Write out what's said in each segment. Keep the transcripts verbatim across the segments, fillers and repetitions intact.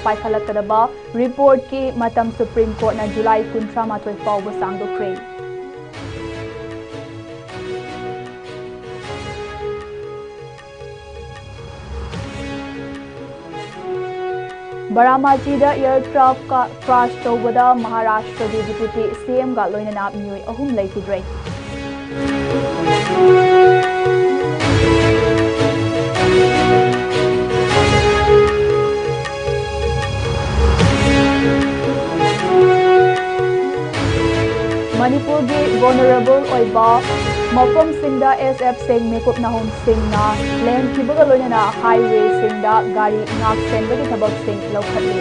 ꯄꯥꯏꯈꯠꯂꯛꯀꯗꯕ ꯔꯤꯄꯣꯔꯠꯀꯤ ꯃꯇꯝ supreme ꯀꯣꯔꯠꯅ July ꯀꯨꯟꯊ꯭ꯔꯥ ꯃꯥꯊꯣꯏ ꯐꯥꯎꯕ ꯁꯥꯡꯗꯣꯛꯈ꯭ꯔꯦ꯫ ꯕꯥꯔꯥꯃꯥꯆꯤꯗ ꯑꯦꯌꯔꯀ꯭ꯔꯥꯐ ꯀ꯭ꯔꯥꯁ ꯇꯧꯕꯗ ꯃꯍꯥꯔꯥꯁꯇ꯭ꯔꯒꯤ ꯗꯤꯄ꯭ꯌꯨꯇꯤ ꯁꯤꯑꯦꯝꯒ ꯂꯣꯏꯅꯅ ꯃꯤꯑꯣꯏ ꯑꯍꯨꯝ ꯂꯩꯈꯤꯗ꯭ꯔꯦ꯫ ꯃꯅꯤꯄꯨꯔꯒꯤ ꯚꯜꯅꯔꯦꯕꯜ ꯑꯣꯏꯕ ꯃꯐꯝꯁꯤꯡꯗ ꯑꯦꯁ ꯑꯦꯐꯁꯤꯡ, ꯃꯤꯀꯨꯞ ꯅꯥꯍꯨꯝꯁꯤꯡꯅ ꯂꯩꯍꯟꯈꯤꯕꯒ ꯂꯣꯏꯅꯅ ꯍꯥꯏꯋꯦꯁꯤꯡꯗ ꯒꯥꯔꯤ ꯉꯥꯛ ꯁꯦꯟꯕꯒꯤ ꯊꯕꯛꯁꯤꯡ ꯂꯧꯈꯠꯂꯤ꯫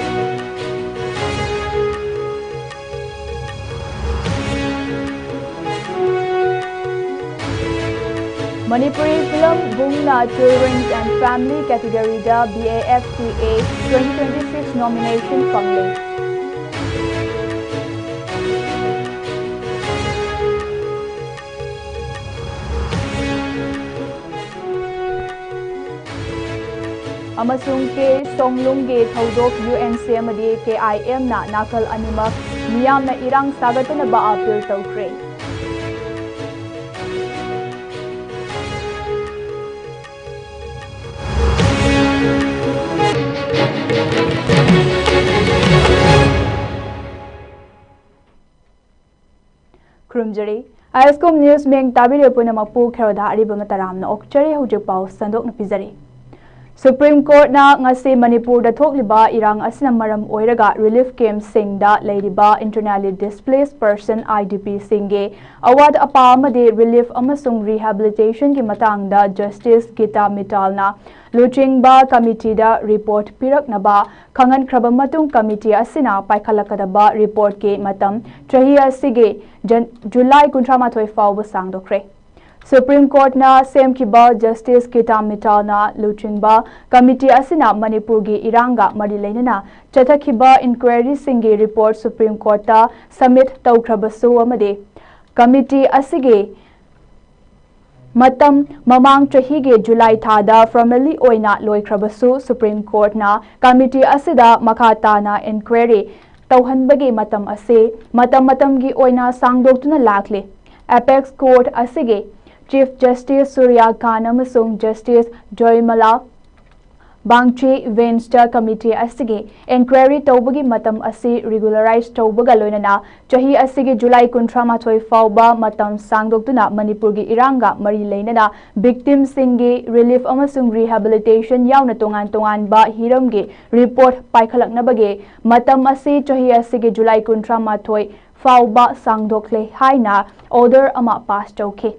ꯃꯅꯤꯄꯨꯔꯤ ꯐꯤꯂꯝ ꯕꯨꯡꯅ Children's and Family categoryꯗ B A F T A twenty twenty six nomination ꯐꯪꯂꯦ꯫ ꯑꯃꯁꯨꯡ ꯀꯦ ꯁꯣꯡꯂꯨꯡꯒꯤ ꯊꯧꯗꯣꯛ ꯌꯨ ꯑꯦꯟ ꯁꯤ ꯑꯃꯗꯤ ꯀꯦ ꯑꯥꯏ ꯑꯦꯝꯅ ꯅꯥꯀꯜ ꯑꯅꯤꯃꯛ ꯃꯤꯌꯥꯝꯅ ꯏꯔꯥꯡ ꯁꯥꯒꯠꯇꯅꯕ ꯑꯥꯄꯤꯜ ꯇꯧꯈ꯭ꯔꯦ꯫ ꯈꯨꯔꯨꯝꯖꯔꯤ꯫ ꯑꯥꯏ ꯑꯦꯁ ꯀꯣꯝ ꯅ꯭ꯌꯨꯁ ꯃꯤꯡ ꯇꯥꯕꯤꯔꯤꯕ ꯄꯨꯝꯅꯃꯛꯄꯨ ꯈꯦꯔꯣꯗ ꯑꯔꯤꯕ ꯃꯇꯔꯥꯝꯅ ꯑꯣꯛꯆꯔꯤ꯫ ꯍꯧꯖꯤꯛ ꯄꯥꯎ ꯁꯟꯗꯣꯛꯅ ꯄꯤꯖꯔꯤ꯫ ꯁꯨꯄ꯭ꯔꯤꯝ ꯀꯣꯔꯠꯅ ꯉꯁꯤ ꯃꯅꯤꯄꯨꯔꯗ ꯊꯣꯛꯂꯤꯕ ꯏꯔꯥꯡ ꯑꯁꯤꯅ ꯃꯔꯝ ꯑꯣꯏꯔꯒ ꯔꯤꯂꯤꯐ ꯀꯦꯝꯞꯁꯤꯡꯗ ꯂꯩꯔꯤꯕ Internally Displaced Person, I D Pꯁꯤꯡꯒꯤ ꯑꯋꯥꯠ ꯑꯄꯥ ꯑꯃꯗꯤ ꯔꯤꯂꯤꯐ ꯑꯃꯁꯨꯡ ꯔꯤꯍꯦꯕꯤꯂꯤꯇꯦꯁꯟꯒꯤ ꯃꯇꯥꯡꯗ ꯖꯁꯇꯤꯁ ꯒꯤꯇꯥ ꯃꯤꯇꯥꯜꯅ ꯂꯨꯆꯤꯡꯕ ꯀꯃꯤꯇꯤꯗ ꯔꯤꯄꯣꯔꯠ ꯄꯤꯔꯛꯅꯕ ꯈꯪꯍꯟꯈ꯭ꯔꯕ ꯃꯇꯨꯡ, ꯀꯃꯤꯇꯤ ꯑꯁꯤꯅ ꯄꯥꯏꯈꯠꯂꯛꯀꯗꯕ ꯔꯤꯄꯣꯔꯠꯀꯤ ꯃꯇꯝ ꯆꯍꯤ ꯑꯁꯤꯒꯤ ꯖꯟ-, ꯖꯨꯂꯥꯏ ꯀꯨꯟꯊ꯭ꯔꯥ ꯃꯥꯊꯣꯏ ꯐꯥꯎꯕ ꯁꯥꯡꯗꯣꯛꯈ꯭ꯔꯦ꯫ ꯁꯨꯄ꯭ꯔꯤꯝ ꯀꯣꯔꯠꯅ ꯁꯦꯝꯈꯤꯕ ꯖꯁꯇꯤꯁ ꯒꯤꯇꯥ ꯃꯤꯇꯥꯜꯅ ꯂꯨꯆꯤꯡꯕ ꯀꯃꯤꯇꯤ ꯑꯁꯤꯅ ꯃꯅꯤꯄꯨꯔꯒꯤ ꯏꯔꯥꯡꯒ ꯃꯔꯤ ꯂꯩꯅꯅ ꯆꯠꯊꯈꯤꯕ ꯏꯟꯀ꯭ꯋꯥꯏꯔꯤꯁꯤꯡꯒꯤ ꯔꯤꯄꯣꯔꯠ ꯁꯨꯄ꯭ꯔꯤꯝ ꯀꯣꯔꯠꯇ ꯁꯕꯃꯤꯠ ꯇꯧꯈ꯭ꯔꯕꯁꯨ ꯑꯃꯗꯤ ꯀꯃꯤꯇꯤ ꯑꯁꯤꯒꯤ ꯃꯇꯝ ꯃꯃꯥꯡ ꯆꯍꯤꯒꯤ ꯖꯨꯂꯥꯏ ꯊꯥꯗ ꯐꯣꯔꯃꯦꯜꯂꯤ ꯑꯣꯏꯅ ꯂꯣꯏꯈ꯭ꯔꯕꯁꯨ, ꯁꯨꯄ꯭ꯔꯤꯝ ꯀꯣꯔꯠꯅ ꯀꯃꯤꯇꯤ ꯑꯁꯤꯗ ꯃꯈꯥ ꯇꯥꯅ ꯏꯟꯀ꯭ꯋꯥꯏꯔꯤ ꯇꯧꯍꯟꯕꯒꯤ ꯃꯇꯝ ꯑꯁꯤ ꯃꯇꯝ ꯃꯇꯝꯒꯤ ꯑꯣꯏꯅ ꯁꯥꯡꯗꯣꯛꯇꯨꯅ ꯂꯥꯛꯂꯤ꯫ ꯑꯦꯄꯦꯛꯁ ꯀꯣꯔꯠ ꯑꯁꯤꯒꯤ ꯆꯤꯐ ꯖꯁꯇꯤꯁ ꯁꯨꯔ꯭ꯌ ꯀꯥꯟ ꯑꯃꯁꯨꯡ ꯖꯁꯇꯤꯁ ꯖꯣꯏꯃꯂꯥ ꯕꯥꯡꯆꯤ ꯕꯦꯟꯁꯇ ꯀꯃꯤꯇꯤ ꯑꯁꯤꯒꯤ ꯏꯟꯀ꯭ꯋꯥꯏꯔꯤ ꯇꯧꯕꯒꯤ ꯃꯇꯝ ꯑꯁꯤ ꯔꯤꯒꯨꯂꯔꯥꯏꯖ ꯇꯧꯕꯒ ꯂꯣꯏꯅꯅ ꯆꯍꯤ ꯑꯁꯤꯒꯤ ꯖꯨꯂꯥꯏ ꯀꯨꯟꯊ꯭ꯔꯥ ꯃꯥꯊꯣꯏ ꯐꯥꯎꯕ ꯃꯇꯝ ꯁꯥꯡꯗꯣꯛꯇꯨꯅ ꯃꯅꯤꯄꯨꯔꯒꯤ ꯏꯔꯥꯡꯒ ꯃꯔꯤ ꯂꯩꯅꯅ ꯚꯤꯛꯇꯤꯝꯁꯤꯡꯒꯤ ꯔꯤꯂꯤꯐ ꯑꯃꯁꯨꯡ ꯔꯤꯍꯦꯕꯤꯂꯤꯇꯦꯁꯟ ꯌꯥꯎꯅ ꯇꯣꯉꯥꯟ ꯇꯣꯉꯥꯟꯕ ꯍꯤꯔꯝꯒꯤ ꯔꯤꯄꯣꯔꯠ ꯄꯥꯏꯈꯠꯂꯛꯅꯕꯒꯤ ꯃꯇꯝ ꯑꯁꯤ ꯆꯍꯤ ꯑꯁꯤꯒꯤ ꯖꯨꯂꯥꯏ ꯀꯨꯟꯊ꯭ꯔꯥ ꯃꯥꯊꯣꯏ ꯐꯥꯎꯕ ꯁꯥꯡꯗꯣꯛꯂꯦ ꯍꯥꯏꯅ ꯑꯣꯔꯗꯔ ꯑꯃ ꯄꯥꯁ ꯇꯧꯈꯤ꯫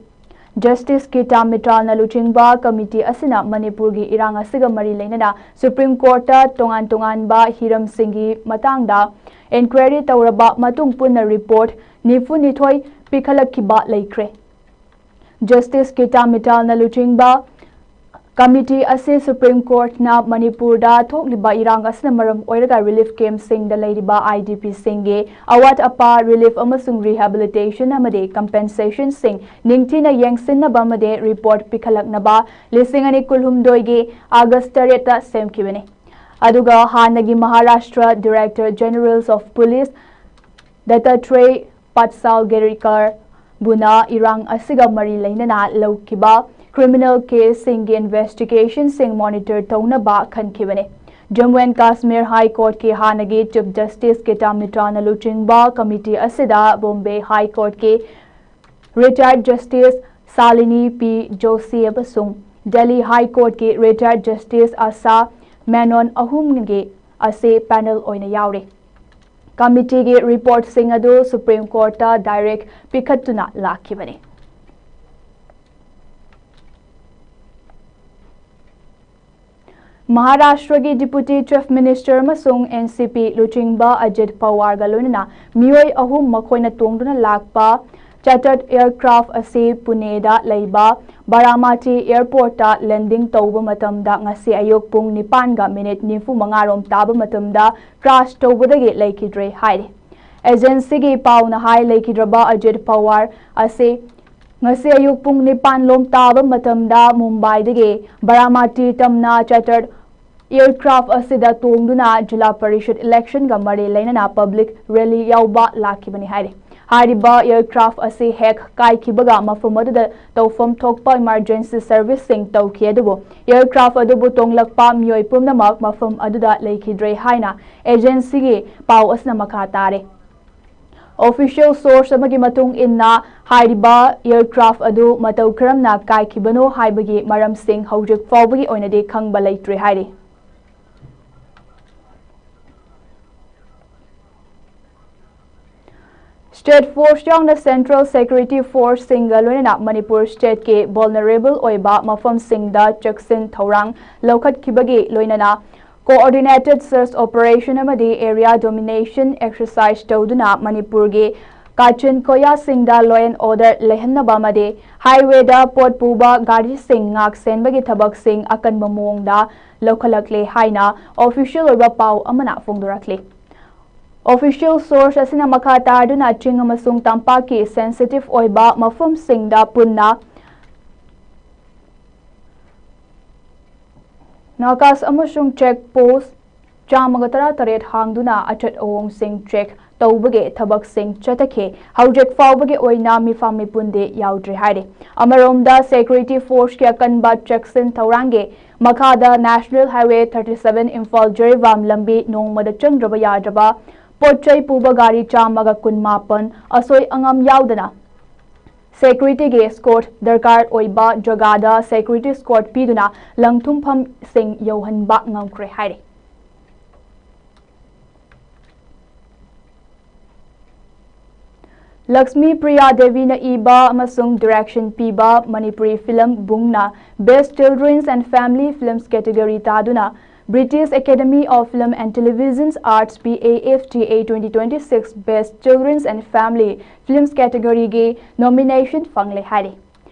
ꯖꯁꯇꯤꯁ ꯒꯤꯇꯥ ꯃꯤꯇꯥꯜꯅ ꯂꯨꯆꯤꯡꯕ ꯀꯃꯤꯇꯤ ꯑꯁꯤꯅ ꯃꯅꯤꯄꯨꯔꯒꯤ ꯏꯔꯥꯡ ꯑꯁꯤꯒ ꯃꯔꯤ ꯂꯩꯅꯅ ꯁꯨꯄ꯭ꯔꯤꯝ ꯀꯣꯔꯠꯇ ꯇꯣꯉꯥꯟ ꯇꯣꯉꯥꯟꯕ ꯍꯤꯔꯝꯁꯤꯡꯒꯤ ꯃꯇꯥꯡꯗ ꯏꯟꯀ꯭ꯋꯥꯏꯔꯤ ꯇꯧꯔꯕ ꯃꯇꯨꯡ ꯄꯨꯟꯅ ꯔꯤꯄꯣꯔꯠ ꯅꯤꯐꯨ ꯅꯤꯊꯣꯏ ꯄꯤꯈꯠꯂꯛꯈꯤꯕ ꯂꯩꯈ꯭ꯔꯦ꯫ ꯖꯁꯇꯤꯁ ꯒꯤꯇꯥ ꯃꯤꯇꯥꯜꯅ ꯂꯨꯆꯤꯡꯕ ꯀꯃꯤꯇꯤ ꯑꯁꯤ ꯁꯨꯄ꯭ꯔꯤꯝ ꯀꯣꯔꯠꯅ ꯃꯅꯤꯄꯨꯔꯗ ꯊꯣꯛꯂꯤꯕ ꯏꯔꯥꯡ ꯑꯁꯤꯅ ꯃꯔꯝ ꯑꯣꯏꯔꯒ ꯔꯤꯂꯤꯐ ꯀꯦꯝꯞꯁꯤꯡꯗ ꯂꯩꯔꯤꯕ ꯑꯥꯏ ꯗꯤ ꯄꯤꯁꯤꯡꯒꯤ ꯑꯋꯥꯠ ꯑꯄꯥ, ꯔꯤꯂꯤꯐ ꯑꯃꯁꯨꯡ ꯔꯤꯍꯦꯕꯤꯂꯤꯇꯦꯁꯟ ꯑꯃꯗꯤ ꯀꯝꯄꯦꯟꯁꯦꯁꯟꯁꯤꯡ ꯅꯤꯡꯊꯤꯅ ꯌꯦꯡꯁꯤꯟꯅꯕ ꯑꯃꯗꯤ ꯔꯤꯄꯣꯔꯠ ꯄꯤꯈꯠꯂꯛꯅꯕ ꯂꯤꯁꯤꯡ ꯑꯅꯤ ꯀꯨꯟꯍꯨꯝꯗꯣꯏꯒꯤ ꯑꯥꯒꯁ ꯇꯔꯦꯠꯇ ꯁꯦꯝꯈꯤꯕꯅꯤ꯫ ꯑꯗꯨꯒ ꯍꯥꯟꯅꯒꯤ Maharashtra director general of police Dattatrey ꯄꯥꯠꯁꯥꯜꯒꯦꯔꯤꯀꯔꯕꯨꯅ ꯏꯔꯥꯡ ꯑꯁꯤꯒ ꯃꯔꯤ ꯂꯩꯅꯅ ꯂꯧꯈꯤꯕ ꯀ꯭ꯔꯤꯃꯤꯅꯦꯜ ꯀꯦꯁꯁꯤꯡꯒꯤ ꯏꯟꯚꯦꯁꯇꯤꯒꯦꯁꯟꯁꯤꯡ ꯃꯣꯅꯤꯇꯔ ꯇꯧꯅꯕ ꯈꯟꯈꯤꯕꯅꯤ꯫ ꯖꯝꯃꯨ ꯑꯦꯟ ꯀꯥꯁꯃꯤꯔ ꯍꯥꯏ ꯀꯣꯔꯠꯀꯤ ꯍꯥꯟꯅꯒꯤ ꯆꯤꯐ ꯖꯁꯇꯤꯁ ꯒꯤꯇꯥ ꯃꯤꯇꯥꯜꯅ ꯂꯨꯆꯤꯡꯕ ꯀꯃꯤꯇꯤ ꯑꯁꯤꯗ ꯕꯣꯝꯕꯦ ꯍꯥꯏ ꯀꯣꯔꯠꯀꯤ ꯔꯤꯇꯥꯌꯔꯗ ꯖꯁꯇꯤꯁ ꯁꯥꯂꯤꯅꯤ ꯄꯤ ꯖꯣꯁꯤ ꯑꯃꯁꯨꯡ ꯗꯦꯜꯂꯤ ꯍꯥꯏ ꯀꯣꯔꯠꯀꯤ ꯔꯤꯇꯥꯌꯔꯗ ꯖꯁꯇꯤꯁ ꯑꯁꯥ ꯃꯦꯅꯣꯟ ꯑꯍꯨꯝꯒꯤ ꯑꯁꯤ ꯄꯦꯅꯦꯜ ꯑꯣꯏꯅ ꯌꯥꯎꯔꯤ꯫ ꯀꯃꯤꯇꯤꯒꯤ ꯔꯤꯄꯣꯔꯠꯁꯤꯡ ꯑꯗꯨ ꯁꯨꯄ꯭ꯔꯤꯝ ꯀꯣꯔꯠꯇ ꯗꯥꯏꯔꯦꯛ ꯄꯤꯈꯠꯇꯨꯅ ꯂꯥꯛꯈꯤꯕꯅꯤ꯫ ꯃꯍꯥꯔꯥꯁꯇ꯭ꯔꯒꯤ ꯗꯤꯄꯨꯇꯤ ꯆꯤꯐ ꯃꯤꯅꯤꯁꯇꯔ ꯑꯃꯁꯨꯡ ꯑꯦꯟ ꯁꯤ ꯄꯤ ꯂꯨꯆꯤꯡꯕ ꯑꯖꯤꯠ ꯄꯋꯥꯔꯒ ꯂꯣꯏꯅꯅ ꯃꯤꯑꯣꯏ ꯑꯍꯨꯝ ꯃꯈꯣꯏꯅ ꯇꯣꯡꯗꯨꯅ ꯂꯥꯛꯄ ꯆꯥꯔꯇꯔꯗ ꯑꯦꯌꯔꯀ꯭ꯔꯥꯐ ꯑꯁꯤ ꯄꯨꯅꯦꯗ ꯂꯩꯕ ꯕꯥꯔꯥꯃꯇꯤ ꯑꯦꯌꯔꯄꯣꯔꯠꯇ ꯂꯦꯟꯗꯤꯡ ꯇꯧꯕ ꯃꯇꯝꯗ ꯉꯁꯤ ꯑꯌꯨꯛ ꯄꯨꯡ ꯅꯤꯄꯥꯟꯒ ꯃꯤꯅꯤꯠ ꯅꯤꯐꯨ ꯃꯉꯥ ꯔꯣꯝ ꯇꯥꯕ ꯃꯇꯝꯗ ꯀ꯭ꯔꯥꯁ ꯇꯧꯕꯗꯒꯤ ꯂꯩꯈꯤꯗ꯭ꯔꯦ ꯍꯥꯏꯔꯤ꯫ ꯑꯦꯖꯦꯟꯁꯤꯒꯤ ꯄꯥꯎꯅ ꯍꯥꯏ, ꯂꯩꯈꯤꯗ꯭ꯔꯕ ꯑꯖꯤꯠ ꯄꯋꯥꯔ ꯑꯁꯤ ꯉꯁꯤ ꯑꯌꯨꯛ ꯄꯨꯡ ꯅꯤꯄꯥꯟ ꯂꯣꯝ ꯇꯥꯕ ꯃꯇꯝꯗ ꯃꯨꯝꯕꯥꯏꯗꯒꯤ ꯕꯥꯔꯥꯃꯇꯤ ꯇꯝꯅ ꯆꯥꯔꯇꯔ ꯑꯦꯌꯔꯀ꯭ꯔꯥꯐ ꯑꯁꯤꯗ ꯇꯣꯡꯗꯨꯅ ꯖꯤꯂꯥ ꯄꯔꯤꯁꯠ ꯏꯂꯦꯛꯁꯟꯒ ꯃꯔꯤ ꯂꯩꯅꯅ ꯄꯕ꯭ꯂꯤꯛ ꯔꯦꯂꯤ ꯌꯥꯎꯕ ꯂꯥꯛꯈꯤꯕꯅꯤ ꯍꯥꯏꯔꯤ꯫ ꯍꯥꯏꯔꯤꯕ ꯑꯦꯌꯔꯀ꯭ꯔꯥꯐ ꯑꯁꯤ ꯍꯦꯛ ꯀꯥꯏꯈꯤꯕꯒ ꯃꯐꯝ ꯑꯗꯨꯗ ꯇꯧꯐꯝ ꯊꯣꯛꯄ ꯏꯃꯥꯔꯖꯦꯟꯁꯤ ꯁꯔꯚꯤꯁꯁꯤꯡ ꯇꯧꯈꯤ, ꯑꯗꯨꯕꯨ ꯑꯦꯌꯔꯀ꯭ꯔꯥꯐ ꯑꯗꯨꯕꯨ ꯇꯣꯡꯂꯛꯄ ꯃꯤꯑꯣꯏ ꯄꯨꯝꯅꯃꯛ ꯃꯐꯝ ꯑꯗꯨꯗ ꯂꯩꯈꯤꯗ꯭ꯔꯦ ꯍꯥꯏꯅ ꯑꯦꯖꯦꯟꯁꯤꯒꯤ ꯄꯥꯎ ꯑꯁꯤꯅ ꯃꯈꯥ ꯇꯥꯔꯦ꯫ ꯑꯣꯐꯤꯁꯤꯌꯦꯜ ꯁꯣꯔꯁ ꯑꯃꯒꯤ ꯃꯇꯨꯡ ꯏꯟꯅ, ꯍꯥꯏꯔꯤꯕ ꯑꯦꯌꯔꯀ꯭ꯔꯥꯐ ꯑꯗꯨ ꯃꯇꯧ ꯀꯔꯝꯅ ꯀꯥꯏꯈꯤꯕꯅꯣ ꯍꯥꯏꯕꯒꯤ ꯃꯔꯝꯁꯤꯡ ꯍꯧꯖꯤꯛ ꯐꯥꯎꯕꯒꯤ ꯑꯣꯏꯅꯗꯤ ꯈꯪꯕ ꯂꯩꯇ꯭ꯔꯤ ꯍꯥꯏꯔꯤ꯫ ꯁ꯭ꯇꯦꯠ ꯐꯣꯔꯁ ꯌꯥꯎꯅ ꯁꯦꯟꯇ꯭ꯔꯦꯜ ꯁꯦꯀ꯭ꯌꯨꯔꯤꯇꯤ ꯐꯣꯔꯁꯁꯤꯡꯒ ꯂꯣꯏꯅꯅ ꯃꯅꯤꯄꯨꯔ ꯁ꯭ꯇꯦꯠꯀꯤ ꯚꯜꯅꯔꯦꯕꯜ ꯑꯣꯏꯕ ꯃꯐꯝꯁꯤꯡꯗ ꯆꯦꯛꯁꯤꯟ ꯊꯧꯔꯥꯡ ꯂꯧꯈꯠꯈꯤꯕꯒꯤ ꯂꯣꯏꯅꯅ ꯀꯣꯑꯣꯔꯗꯤꯅꯦꯇꯦꯗ ꯁꯔꯆ ꯑꯣꯄꯔꯦꯁꯟ ꯑꯃꯗꯤ ꯑꯦꯔꯤꯌꯥ ꯗꯣꯃꯤꯅꯦꯁꯟ ꯑꯦꯛꯁꯔꯁꯥꯏꯖ ꯇꯧꯗꯨꯅ ꯃꯅꯤꯄꯨꯔꯒꯤ ꯀꯥꯆꯤꯟ ꯀꯣꯌꯥꯁꯤꯡꯗ law and order ꯂꯩꯍꯟꯅꯕ ꯑꯃꯗꯤ ꯍꯥꯏꯋꯦꯗ ꯄꯣꯠ ꯄꯨꯕ ꯒꯥꯔꯤꯁꯤꯡ ꯉꯥꯛ ꯁꯦꯟꯕꯒꯤ ꯊꯕꯛꯁꯤꯡ ꯑꯀꯟꯕ ꯃꯑꯣꯡꯗ ꯂꯧꯈꯠꯂꯛꯂꯦ ꯍꯥꯏꯅ ꯑꯣꯐꯤꯁꯤꯌꯦꯜ ꯑꯣꯏꯕ ꯄꯥꯎ ꯑꯃꯅ ꯐꯣꯡꯗꯣꯔꯛꯂꯤ꯫ ꯑꯣꯐꯤꯁꯤꯌꯦꯜ ꯁꯣꯔꯁ ꯑꯁꯤꯅ ꯃꯈꯥ ꯇꯥꯗꯨꯅ ꯆꯤꯡ ꯑꯃꯁꯨꯡ ꯇꯝꯄꯥꯛꯀꯤ ꯁꯦꯟꯁꯤꯇꯤꯚ ꯑꯣꯏꯕ ꯃꯐꯝꯁꯤꯡꯗ ꯄꯨꯟꯅ ꯅꯥꯀꯥꯁ ꯑꯃꯁꯨꯡ ꯆꯦꯛ ꯄꯣꯁ ꯆꯥꯝꯃꯒ ꯇꯔꯥꯇꯔꯦꯠ ꯍꯥꯡꯗꯨꯅ ꯑꯆꯠ ꯑꯋꯣꯡꯁꯤꯡ ꯆꯦꯛ ꯇꯧꯕꯒꯤ ꯊꯕꯛꯁꯤꯡ ꯆꯠꯊꯈꯤ꯫ ꯍꯧꯖꯤꯛ ꯐꯥꯎꯕꯒꯤ ꯑꯣꯏꯅ ꯃꯤꯐꯥ ꯃꯤꯄꯨꯟꯗꯤ ꯌꯥꯎꯗ꯭ꯔꯤ ꯍꯥꯏꯔꯤ꯫ ꯑꯃꯔꯣꯝꯗ, ꯁꯦꯀ꯭ꯌꯨꯔꯤꯇꯤ ꯐꯣꯔꯁꯀꯤ ꯑꯀꯟꯕ ꯆꯦꯛꯁꯤꯟ ꯊꯧꯔꯥꯡꯒꯤ ꯃꯈꯥꯗ national highway thirty seven Imphal Jiribam ꯂꯝꯕꯤ ꯅꯣꯡꯃꯗ ꯆꯪꯗ꯭ꯔꯕ ꯌꯥꯗ꯭ꯔꯕ ꯄꯣꯠ ꯆꯩ ꯄꯨꯕ ꯒꯥꯔꯤ ꯆꯥꯝꯃꯒ ꯀꯨꯟꯃꯥꯄꯟ ꯑꯁꯣꯏ ꯑꯉꯥꯝ ꯌꯥꯎꯗꯅ ꯁꯦꯀ꯭ꯌꯨꯔꯤꯇꯤꯒꯤ ꯁ꯭ꯀꯣꯠ ꯗꯔꯀꯥꯔ ꯑꯣꯏꯕ ꯖꯒꯥꯗ ꯁꯦꯀ꯭ꯌꯨꯔꯤꯇꯤ ꯁ꯭ꯀꯣꯠ ꯄꯤꯗꯨꯅ ꯂꯪꯊꯨꯝꯐꯝꯁꯤꯡ ꯌꯧꯍꯟꯕ ꯉꯝꯈ꯭ꯔꯦ ꯍꯥꯏꯔꯤ꯫ ꯂꯛꯁꯃꯤ ꯄ꯭ꯔꯤꯌꯥ ꯗꯦꯕꯤꯅ ꯏꯕ ꯑꯃꯁꯨꯡ ꯗꯤꯔꯦꯛꯁꯟ ꯄꯤꯕ ꯃꯅꯤꯄꯨꯔꯤ ꯐꯤꯂꯝ ꯕꯨꯡꯅ Best Children's and Family Films category ꯇꯥꯗꯨꯅ British Academy of Film and Television Arts, B A F T A, twenty twenty-six Best Children's and Family Films categoryꯒꯤ nomination ꯐꯪꯂꯦ ꯍꯥꯏꯔꯤ꯫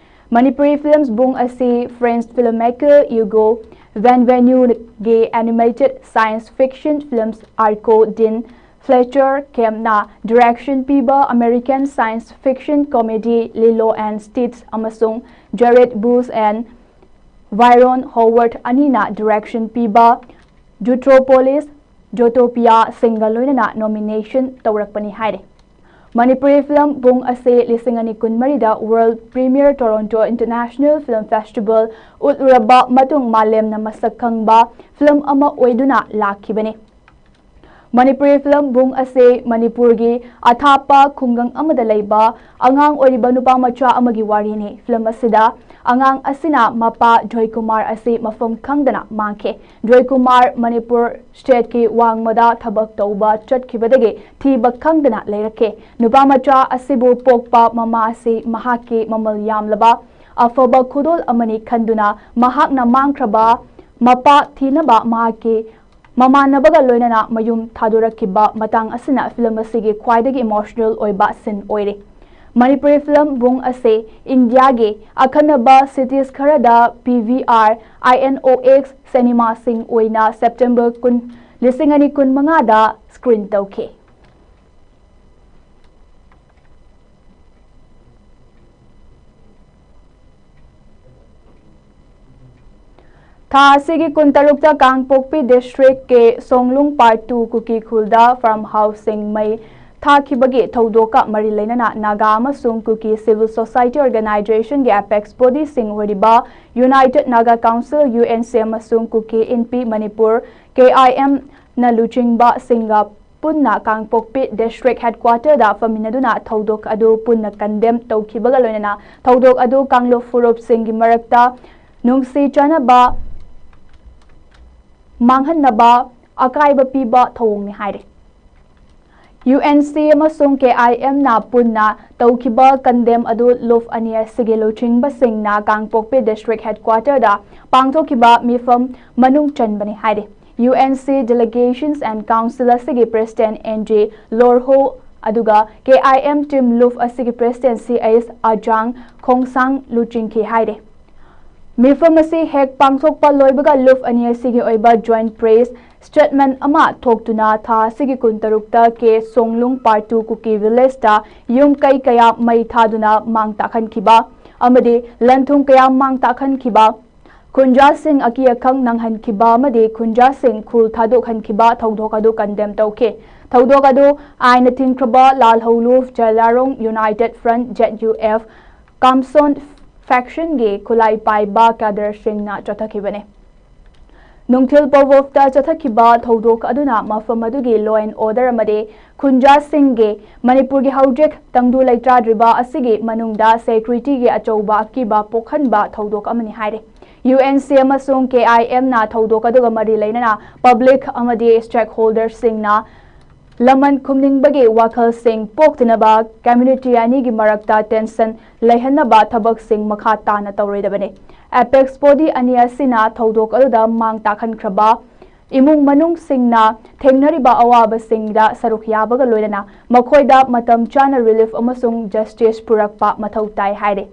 ꯃꯅꯤꯄꯨꯔꯤ ꯐꯤꯂꯝꯁ ꯕꯨꯡ ꯑꯁꯤ French filmmaker Hugo Benvenueꯒꯤ animated science fiction films Arco din Fletcher Campꯅ direction ꯄꯤꯕ American science fiction comedy Lilo and Stitch ꯑꯃꯁꯨꯡ Jared Bush and Byron Howard ꯑꯅꯤꯅ direction ꯄꯤꯕ Zootropolis, Zootopia ꯁꯤꯡꯒ ꯂꯣꯏꯅꯅ nomination ꯇꯧꯔꯛꯄꯅꯤ ꯍꯥꯏꯔꯦ꯫ ꯃꯅꯤꯄꯨꯔꯤ film ꯕꯨꯡ ꯑꯁꯤ ꯂꯤꯁꯤꯡ ꯑꯅꯤ ꯀꯨꯟꯃꯔꯤꯗ world premiere Toronto International Film Festival ꯎꯠꯂꯨꯔꯕ ꯃꯇꯨꯡ ꯃꯥꯂꯦꯝꯅ ꯃꯁꯛ ꯈꯪꯕ film ꯑꯃ ꯑꯣꯏꯗꯨꯅ ꯂꯥꯛꯈꯤꯕꯅꯤ꯫ ꯃꯅꯤꯄꯨꯔꯤ film ꯕꯨꯡ ꯑꯁꯤ ꯃꯅꯤꯄꯨꯔꯒꯤ ꯑꯊꯥꯞꯄ ꯈꯨꯡꯒꯪ ꯑꯃꯗ ꯂꯩꯕ ꯑꯉꯥꯡ ꯑꯣꯏꯔꯤꯕ ꯅꯨꯄꯥ ꯃꯆꯥ ꯑꯃꯒꯤ ꯋꯥꯔꯤꯅꯤ꯫ Film ꯑꯁꯤꯗ ꯑꯉꯥꯡ ꯑꯁꯤꯅ ꯃꯄꯥ ꯖꯣꯏꯀꯨꯃꯥꯔ ꯑꯁꯤ ꯃꯐꯝ ꯈꯪꯗꯅ ꯃꯥꯡꯈꯤ꯫ ꯖꯣꯏꯀꯨꯃꯥꯔ ꯃꯅꯤꯄꯨꯔ stateꯀꯤ ꯋꯥꯡꯃꯗ ꯊꯕꯛ ꯇꯧꯕ ꯆꯠꯈꯤꯕꯗꯒꯤ ꯊꯤꯕ ꯈꯪꯗꯅ ꯂꯩꯔꯛꯈꯤ꯫ ꯅꯨꯄꯥ ꯃꯆꯥ ꯑꯁꯤꯕꯨ ꯄꯣꯛꯄ ꯃꯃꯥ ꯑꯁꯤ ꯃꯍꯥꯛꯀꯤ ꯃꯃꯜ ꯌꯥꯝꯂꯕ ꯑꯐꯕ ꯈꯨꯗꯣꯜ ꯑꯃꯅꯤ ꯈꯟꯗꯨꯅ ꯃꯍꯥꯛꯅ ꯃꯥꯡꯈ꯭ꯔꯕ ꯃꯄꯥ ꯊꯤꯅꯕ ꯃꯍꯥꯛꯀꯤ ꯃꯃꯥꯟꯅꯕꯒ ꯂꯣꯏꯅꯅ ꯃꯌꯨꯝ ꯊꯥꯗꯣꯔꯛꯈꯤꯕ ꯃꯇꯥꯡ ꯑꯁꯤꯅ film ꯑꯁꯤꯒꯤ ꯈ꯭ꯋꯥꯏꯗꯒꯤ emotional ꯑꯣꯏꯕ scene ꯑꯣꯏꯔꯤ꯫ ꯃꯅꯤꯄꯨꯔꯤ film ꯕꯨꯡ ꯑꯁꯤ ꯏꯟꯗꯤꯌꯥꯒꯤ ꯑꯈꯟꯅꯕ cities ꯈꯔꯗ P V R, I N O X cinemaꯁꯤꯡ ꯑꯣꯏꯅ September ꯀꯨꯟ, ꯂꯤꯁꯤꯡ ꯑꯅꯤ ꯀꯨꯟꯃꯉꯥꯗ screen ꯇꯧꯈꯤ꯫ ꯊꯥ ꯑꯁꯤꯒꯤ ꯀꯨꯟꯇꯔꯨꯛꯇ ꯀꯥꯡꯄꯣꯛꯄꯤ districtꯀꯤ ꯁꯣꯡꯂꯨꯡ part two ꯀꯨꯀꯤ ꯈꯨꯜꯗ farm houseꯁꯤꯡ ꯃꯩ ꯊꯥꯈꯤꯕꯒꯤ ꯊꯧꯗꯣꯛꯀ ꯃꯔꯤ ꯂꯩꯅꯅ ꯅꯥꯒꯥ ꯑꯃꯁꯨꯡ ꯀꯨꯀꯤ civil society organizationꯒꯤ apex bodyꯁꯤꯡ ꯑꯣꯏꯔꯤꯕ United Naga Council, U N C, ꯑꯃꯁꯨꯡ ꯀꯨꯀꯤ ꯏꯟꯄꯤ ꯃꯅꯤꯄꯨꯔ, K I M, ꯅ ꯂꯨꯆꯤꯡꯕꯁꯤꯡꯒ ꯄꯨꯟꯅ ꯀꯥꯡꯄꯣꯛꯄꯤ district headquarterꯗ ꯐꯝꯃꯤꯟꯅꯗꯨꯅ ꯊꯧꯗꯣꯛ ꯑꯗꯨ ꯄꯨꯟꯅ condemn ꯇꯧꯈꯤꯕꯒ ꯂꯣꯏꯅꯅ ꯊꯧꯗꯣꯛ ꯑꯗꯨ ꯀꯥꯡꯂꯨꯞ ꯐꯨꯔꯨꯞꯁꯤꯡꯒꯤ ꯃꯔꯛꯇ ꯅꯨꯡꯁꯤ ꯆꯥꯟꯅꯕ ꯃꯥꯡꯍꯟꯅꯕ ꯑꯀꯥꯏꯕ ꯄꯤꯕ ꯊꯧꯑꯣꯡꯅꯤ ꯍꯥꯏꯔꯤ꯫ U N C ꯑꯃꯁꯨꯡ K I M ꯅ ꯄꯨꯟꯅ ꯇꯧꯈꯤꯕ condemn ꯑꯗꯨ ꯂꯨꯞ ꯑꯅꯤ ꯑꯁꯤꯒꯤ ꯂꯨꯆꯤꯡꯕꯁꯤꯡꯅ ꯀꯥꯡꯄꯣꯛꯄꯤ district headquarterꯗ ꯄꯥꯡꯊꯣꯛꯈꯤꯕ ꯃꯤꯐꯝ ꯃꯅꯨꯡ ꯆꯟꯕꯅꯤ ꯍꯥꯏꯔꯤ꯫ U N C Delegations and Council ꯑꯁꯤꯒꯤ president N J Lorho ꯑꯗꯨꯒ K I M team ꯂꯨꯞ ꯑꯁꯤꯒꯤ president C H Ajang Khongsang ꯂꯨꯆꯤꯡꯈꯤ ꯍꯥꯏꯔꯤ꯫ ꯃꯤꯐꯝ ꯑꯁꯤ ꯍꯦꯛ ꯄꯥꯡꯊꯣꯛꯄ ꯂꯣꯏꯕꯒ ꯂꯨꯞ ꯑꯅꯤ ꯑꯁꯤꯒꯤ ꯑꯣꯏꯕ joint press Statement ꯑꯃ ꯊꯣꯛꯇꯨꯅ ꯊꯥ ꯑꯁꯤꯒꯤ ꯀꯨꯟꯇꯔꯨꯛꯇ ꯀꯦ ꯁꯣꯡꯂꯨꯡ Part two Kuki Village ꯇ ꯌꯨꯝ ꯀꯩ ꯀꯌꯥ ꯃꯩ ꯊꯥꯗꯨꯅ ꯃꯥꯡ ꯇꯥꯛꯍꯟꯈꯤꯕ ꯑꯃꯗꯤ ꯂꯟ ꯊꯨꯝ ꯀꯌꯥ ꯃꯥꯡ ꯇꯥꯛꯍꯟꯈꯤꯕ, ꯈꯨꯟꯖꯥꯁꯤꯡ ꯑꯀꯤ ꯑꯈꯪ ꯅꯪꯍꯟꯈꯤꯕ ꯑꯃꯗꯤ ꯈꯨꯟꯖꯥꯁꯤꯡ ꯈꯨꯜ ꯊꯥꯗꯣꯛꯍꯟꯈꯤꯕ ꯊꯧꯗꯣꯛ ꯑꯗꯨ condemn ꯇꯧꯈꯤ꯫ ꯊꯧꯗꯣꯛ ꯑꯗꯨ ꯑꯥꯏꯟꯅ ꯊꯤꯡꯈ꯭ꯔꯕ ꯂꯥꯜꯍꯧꯂꯨꯞ ꯖꯦꯂꯥꯔꯣꯡ United Front, Z U F, ꯀꯥꯝꯁꯣꯟ faction ꯒꯤ ꯈꯨꯠꯂꯥꯏ ꯄꯥꯏꯕ cadre ꯁꯤꯡꯅ ꯆꯠꯊꯈꯤꯕꯅꯤ꯫ ꯅꯨꯡꯊꯤꯜ ꯄꯣꯕꯣꯞꯇ ꯆꯠꯊꯈꯤꯕ ꯊꯧꯗꯣꯛ ꯑꯗꯨꯅ ꯃꯐꯝ ꯑꯗꯨꯒꯤ law and order ꯑꯃꯗꯤ ꯈꯨꯟꯖꯥꯁꯤꯡꯒꯤ ꯃꯅꯤꯄꯨꯔꯒꯤ ꯍꯧꯖꯤꯛ ꯇꯪꯗꯨ ꯂꯩꯇꯥꯗ꯭ꯔꯤꯕ ꯑꯁꯤꯒꯤ ꯃꯅꯨꯡꯗ security ꯒꯤ ꯑꯆꯧꯕ ꯑꯀꯤꯕ ꯄꯣꯛꯍꯟꯕ ꯊꯧꯗꯣꯛ ꯑꯃꯅꯤ ꯍꯥꯏꯔꯤ꯫ U N C ꯑꯃꯁꯨꯡ K I M ꯅ ꯊꯧꯗꯣꯛ ꯑꯗꯨꯒ ꯃꯔꯤ ꯂꯩꯅꯅ public ꯑꯃꯗꯤ stakeholder ꯁꯤꯡꯅ ꯂꯃꯟ ꯈꯨꯝꯅꯤꯡꯕꯒꯤ ꯋꯥꯈꯜꯁꯤꯡ ꯄꯣꯛꯇꯅꯕ community ꯑꯅꯤꯒꯤ ꯃꯔꯛꯇ tension ꯂꯩꯍꯟꯅꯕ ꯊꯕꯛꯁꯤꯡ ꯃꯈꯥ ꯇꯥꯅ ꯇꯧꯔꯣꯏꯗꯕꯅꯤ꯫ Apex body ꯑꯅꯤ ꯑꯁꯤꯅ ꯊꯧꯗꯣꯛ ꯑꯗꯨꯗ ꯃꯥꯡ ꯇꯥꯛꯍꯟꯈ꯭ꯔꯕ ꯏꯃꯨꯡ ꯃꯅꯨꯡꯁꯤꯡꯅ ꯊꯦꯡꯅꯔꯤꯕ ꯑꯋꯥꯕꯁꯤꯡꯗ ꯁꯔꯨꯛ ꯌꯥꯕꯒ ꯂꯣꯏꯅꯅ ꯃꯈꯣꯏꯗ ꯃꯇꯝ ꯆꯥꯅ relief ꯑꯃꯁꯨꯡ justice ꯄꯨꯔꯛꯄ ꯃꯊꯧ ꯇꯥꯏ ꯍꯥꯏꯔꯤ꯫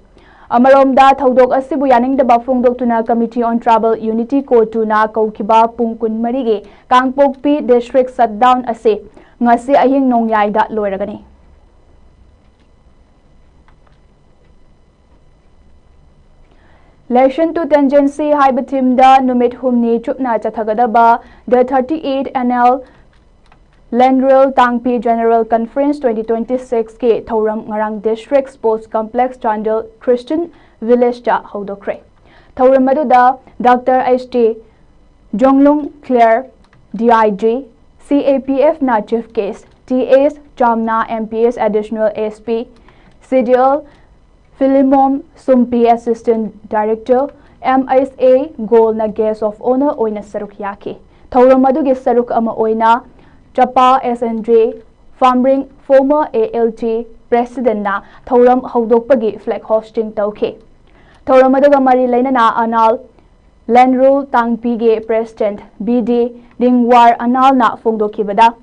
ꯑꯃꯔꯣꯝꯗ ꯊꯧꯗꯣꯛ ꯑꯁꯤꯕꯨ ꯌꯥꯅꯤꯡꯗꯕ ꯐꯣꯡꯗꯣꯛꯇꯨꯅ Committee on Tribal Unity, CoTU ꯅ ꯀꯧꯈꯤꯕ ꯄꯨꯡ ꯀꯨꯟꯃꯔꯤꯒꯤ ꯀꯥꯡꯄꯣꯛꯄꯤ district shutdown ꯑꯁꯤ ꯉꯁꯤ ꯑꯍꯤꯡ ꯅꯣꯡꯌꯥꯏꯗ ꯂꯣꯏꯔꯒꯅꯤ꯫ Lesson to Tendency ꯍꯥꯏꯕ theme ꯗ ꯅꯨꯃꯤꯠ ꯍꯨꯝꯅꯤ ꯆꯨꯞꯅ ꯆꯠꯊꯒꯗꯕ The thirty-eight annual Lenrul Tangpi General Conference twenty twenty-six ꯀꯤ ꯊꯧꯔꯝ ꯉꯔꯥꯡ District Sports Complex, Chandel Christian Village ꯇ ꯍꯧꯗꯣꯛꯈ꯭ꯔꯦ꯫ ꯊꯧꯔꯝ ꯑꯗꯨꯗ Doctor H T Jonglung Claire, D I G, C A P F ꯅ Chief Guest, T S Chamna, M P S Additional S P, C D L Philemon Sumpi, Assistant Director, M S A Goal ꯅ Guest of Honour ꯑꯣꯏꯅ ꯁꯔꯨꯛ ꯌꯥꯈꯤ꯫ ꯊꯧꯔꯝ ꯑꯗꯨꯒꯤ ꯁꯔꯨꯛ ꯑꯃ ꯑꯣꯏꯅ ꯆꯄꯥ S N J Phamring, former A L T President ꯅ ꯊꯧꯔꯝ ꯍꯧꯗꯣꯛꯄꯒꯤ flag hoisting ꯇꯧꯈꯤ꯫ ꯊꯧꯔꯝ ꯑꯗꯨꯒ ꯃꯔꯤ ꯂꯩꯅꯅ ꯑꯅꯥꯜ ꯂꯦꯟꯔꯨꯜ ꯇꯥꯡꯄꯤꯒꯤ President B D ꯔꯤꯡꯋꯥꯔ ꯑꯅꯥꯜꯅ ꯐꯣꯡꯗꯣꯛꯈꯤꯕꯗ,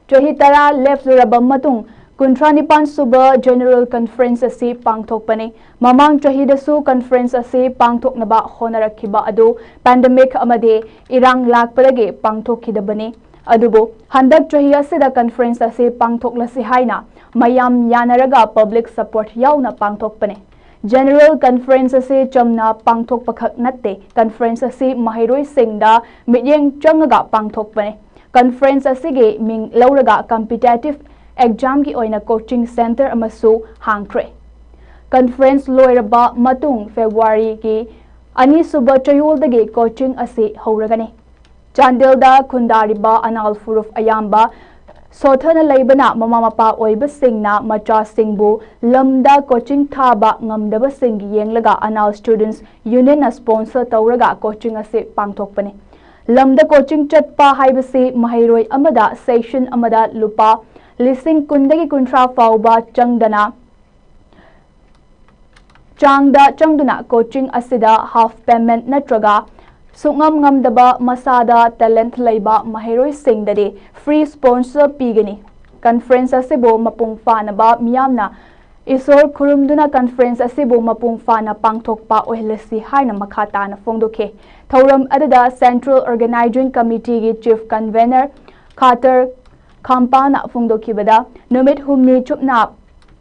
ꯆꯍꯤ ꯇꯔꯥ ꯂꯦꯞꯂꯨꯔꯕ ꯃꯇꯨꯡ ꯀꯨꯟꯊ꯭ꯔꯥ ꯅꯤꯄꯥꯟ ꯁꯨꯕ General Conference ꯑꯁꯤ ꯄꯥꯡꯊꯣꯛꯄꯅꯤ꯫ ꯃꯃꯥꯡ ꯆꯍꯤꯗꯁꯨ conference ꯑꯁꯤ ꯄꯥꯡꯊꯣꯛꯅꯕ ꯍꯣꯠꯅꯔꯛꯈꯤꯕ ꯑꯗꯨ pandemic ꯑꯃꯗꯤ ꯏꯔꯥꯡ ꯂꯥꯛꯄꯗꯒꯤ ꯄꯥꯡꯊꯣꯛꯈꯤꯗꯕꯅꯤ꯫ ꯑꯗꯨꯕꯨ ꯍꯟꯗꯛ ꯆꯍꯤ ꯑꯁꯤꯗ conference ꯑꯁꯤ ꯄꯥꯡꯊꯣꯛꯂꯁꯤ ꯍꯥꯏꯅ ꯃꯌꯥꯝ ꯌꯥꯅꯔꯒ public support ꯌꯥꯎꯅ ꯄꯥꯡꯊꯣꯛꯄꯅꯤ꯫ General Conference ꯑꯁꯤ ꯆꯝꯅ ꯄꯥꯡꯊꯣꯛꯄꯈꯛ ꯅꯠꯇꯦ, conference ꯑꯁꯤ ꯃꯍꯩꯔꯣꯏꯁꯤꯡꯗ ꯃꯤꯠꯌꯦꯡ ꯆꯪꯉꯒ ꯄꯥꯡꯊꯣꯛꯄꯅꯤ꯫ Conference ꯑꯁꯤꯒꯤ ꯃꯤꯡ ꯂꯧꯔꯒ competitive examꯒꯤ ꯑꯣꯏꯅ coaching centre ꯑꯃꯁꯨ ꯍꯥꯡꯈ꯭ꯔꯦ꯫ Conference ꯂꯣꯏꯔꯕ ꯃꯇꯨꯡ Februaryꯒꯤ ꯑꯅꯤꯁꯨꯕ ꯆꯌꯣꯜꯗꯒꯤ coaching ꯑꯁꯤ ꯍꯧꯔꯒꯅꯤ꯫ ꯆꯥꯟꯗꯦꯜꯗ ꯈꯨꯟꯗꯥꯔꯤꯕ ꯑꯅꯥꯜ ꯐꯨꯔꯨꯞ ꯑꯌꯥꯝꯕ ꯁꯣꯊꯅ ꯂꯩꯕꯅ ꯃꯃꯥ ꯃꯄꯥ ꯑꯣꯏꯕꯁꯤꯡꯅ ꯃꯆꯥꯁꯤꯡꯕꯨ ꯂꯝꯗ coaching ꯊꯥꯕ ꯉꯝꯗꯕꯁꯤꯡ ꯌꯦꯡꯂꯒ ꯑꯅꯥꯜ Students Unionꯅ sponsor ꯇꯧꯔꯒ coaching ꯑꯁꯤ ꯄꯥꯡꯊꯣꯛꯄꯅꯤ꯫ ꯂꯝꯗ coaching ꯆꯠꯄ ꯍꯥꯏꯕꯁꯤ ꯃꯍꯩꯔꯣꯏ ꯑꯃꯗ session ꯑꯃꯗ ꯂꯨꯄꯥ ꯂꯤꯁꯤꯡ ꯀꯨꯟꯗꯒꯤ ꯀꯨꯟꯊ꯭ꯔꯥ ꯐꯥꯎꯕ ꯆꯪꯗꯅ ꯆꯥꯡꯗ ꯆꯪꯗꯨꯅ coaching ꯑꯁꯤꯗ half payment ꯅꯠꯇ꯭ꯔꯒ ꯁꯨꯛꯉꯝ ꯉꯝꯗꯕ ꯃꯁꯥꯗ talent ꯂꯩꯕ ꯃꯍꯩꯔꯣꯏꯁꯤꯡꯗꯗꯤ free sponsor ꯄꯤꯒꯅꯤ꯫ Conference ꯑꯁꯤꯕꯨ ꯃꯄꯨꯡ ꯐꯥꯅꯕ ꯃꯤꯌꯥꯝꯅ ꯏꯁꯣꯔ ꯈꯨꯔꯨꯝꯗꯨꯅ conference ꯑꯁꯤꯕꯨ ꯃꯄꯨꯡ ꯐꯥꯅ ꯄꯥꯡꯊꯣꯛꯄ ꯑꯣꯏꯍꯜꯂꯁꯤ ꯍꯥꯏꯅ ꯃꯈꯥ ꯇꯥꯅ ꯐꯣꯡꯗꯣꯛꯈꯤ꯫ ꯊꯧꯔꯝ ꯑꯗꯨꯗ Central Organizing Committeeꯒꯤ Chief Convener ꯈꯥꯇꯔ ꯈꯥꯝꯄꯥꯅ ꯐꯣꯡꯗꯣꯛꯈꯤꯕꯗ, ꯅꯨꯃꯤꯠ ꯍꯨꯝꯅꯤ ꯆꯨꯞꯅ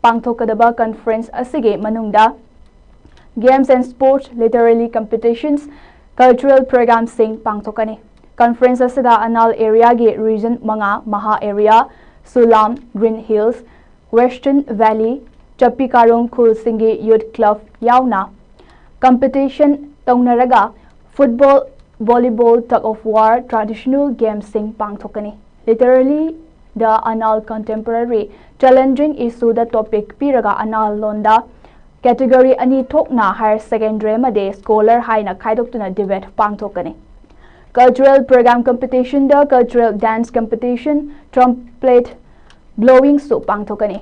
ꯄꯥꯡꯊꯣꯛꯀꯗꯕ conference ꯑꯁꯤꯒꯤ ꯃꯅꯨꯡꯗ Games and Sports, Literary Competitions, Cultural Programꯁꯤꯡ ꯄꯥꯡꯊꯣꯛꯀꯅꯤ꯫ Conference ꯑꯁꯤꯗ ꯑꯅꯥꯜ areaꯒꯤ region ꯃꯉꯥ, ꯃꯍꯥ area, ꯁꯨꯂꯥꯝ, Green Hills, Western Valley, ꯆꯞꯄꯤ ꯀꯥꯔꯣꯡ ꯈꯨꯜꯁꯤꯡꯒꯤ Youth Club ꯌꯥꯎꯅ competition ꯇꯧꯅꯔꯒ football, volleyball, tug of war, traditional gamesꯁꯤꯡ ꯄꯥꯡꯊꯣꯛꯀꯅꯤ꯫ Literally, the Anal Contemporary Challenging Issue the topic ꯄꯤꯔꯒ ꯑꯅꯥꯜ ꯂꯣꯟꯗ category ꯑꯅꯤ ꯊꯣꯛꯅ higher secondary ꯑꯃꯗꯤ scholar ꯍꯥꯏꯅ ꯈꯥꯏꯗꯣꯛꯇꯨꯅ debate ꯄꯥꯡꯊꯣꯛꯀꯅꯤ꯫ Cultural program competitionꯗ cultural dance competition, trumpet blowingꯁꯨ ꯄꯥꯡꯊꯣꯛꯀꯅꯤ꯫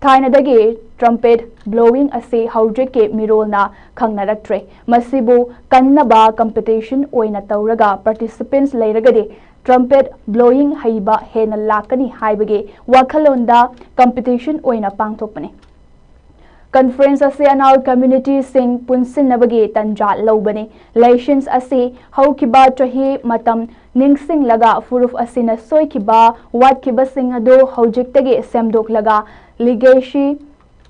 ꯊꯥꯏꯅꯗꯒꯤ trumpet blowing ꯑꯁꯤ ꯍꯧꯖꯤꯛꯀꯤ ꯃꯤꯔꯣꯜꯅ ꯈꯪꯅꯔꯛꯇ꯭ꯔꯦ꯫ ꯃꯁꯤꯕꯨ ꯀꯟꯅꯕ competition ꯑꯣꯏꯅ ꯇꯧꯔꯒ participants ꯂꯩꯔꯒꯗꯤ trumpet blowing ꯍꯩꯕ ꯍꯦꯟꯅ ꯂꯥꯛꯀꯅꯤ ꯍꯥꯏꯕꯒꯤ ꯋꯥꯈꯜꯂꯣꯟꯗ competition ꯑꯣꯏꯅ ꯄꯥꯡꯊꯣꯛꯄꯅꯤ꯫ Conference ꯑꯁꯤ ꯑꯅꯥꯜ communityꯁꯤꯡ ꯄꯨꯟꯁꯤꯟꯅꯕꯒꯤ ꯇꯟꯖꯥ ꯂꯧꯕꯅꯤ꯫ Lessons ꯑꯁꯤ ꯍꯧꯈꯤꯕ ꯆꯍꯤ ꯃꯇꯝ ꯅꯤꯡꯁꯤꯡꯂꯒ ꯐꯨꯔꯨꯞ ꯑꯁꯤꯅ ꯁꯣꯏꯈꯤꯕ ꯋꯥꯠꯈꯤꯕꯁꯤꯡ ꯑꯗꯨ ꯍꯧꯖꯤꯛꯇꯒꯤ ꯁꯦꯝꯗꯣꯛꯂꯒ legacy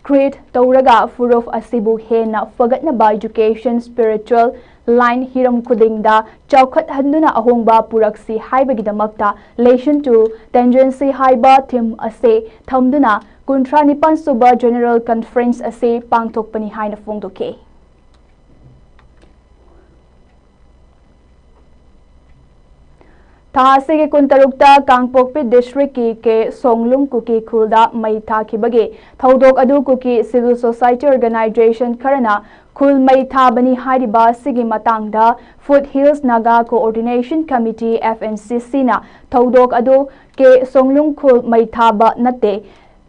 create ꯇꯧꯔꯒ ꯐꯨꯔꯨꯞ ꯑꯁꯤꯕꯨ ꯍꯦꯟꯅ ꯐꯒꯠꯅꯕ education, spiritual line ꯍꯤꯔꯝ ꯈꯨꯗꯤꯡꯗ ꯆꯥꯎꯈꯠꯍꯟꯗꯨꯅ ꯑꯍꯣꯡꯕ ꯄꯨꯔꯛꯁꯤ ꯍꯥꯏꯕꯒꯤꯗꯃꯛꯇ Lesson to Tendency ꯍꯥꯏꯕ theme ꯑꯁꯤ ꯊꯝꯗꯨꯅ ꯀꯨꯟꯊ꯭ꯔꯥ ꯅꯤꯄꯥꯟ ꯁꯨꯕ General Conference ꯑꯁꯤ ꯄꯥꯡꯊꯣꯛꯄꯅꯤ ꯍꯥꯏꯅ ꯐꯣꯡꯗꯣꯛꯈꯤ꯫ ꯊꯥ ꯑꯁꯤꯒꯤ ꯀꯨꯟꯇꯔꯨꯛꯇ ꯀꯥꯡꯄꯣꯛꯄꯤ districtꯀꯤ ꯀꯦ ꯁꯣꯡꯂꯨꯡ ꯀꯨꯀꯤ ꯈꯨꯜꯗ ꯃꯩ ꯊꯥꯈꯤꯕꯒꯤ ꯊꯧꯗꯣꯛ ꯑꯗꯨ ꯀꯨꯀꯤ civil society organization ꯈꯔꯅ ꯈꯨꯜ ꯃꯩ ꯊꯥꯕꯅꯤ ꯍꯥꯏꯔꯤꯕ ꯑꯁꯤꯒꯤ ꯃꯇꯥꯡꯗ Foothills Naga Coordination Committee, F N C C, ꯅ ꯊꯧꯗꯣꯛ ꯑꯗꯨ ꯀꯦ ꯁꯣꯡꯂꯨꯡ ꯈꯨꯜ ꯃꯩ ꯊꯥꯕ ꯅꯠꯇꯦ,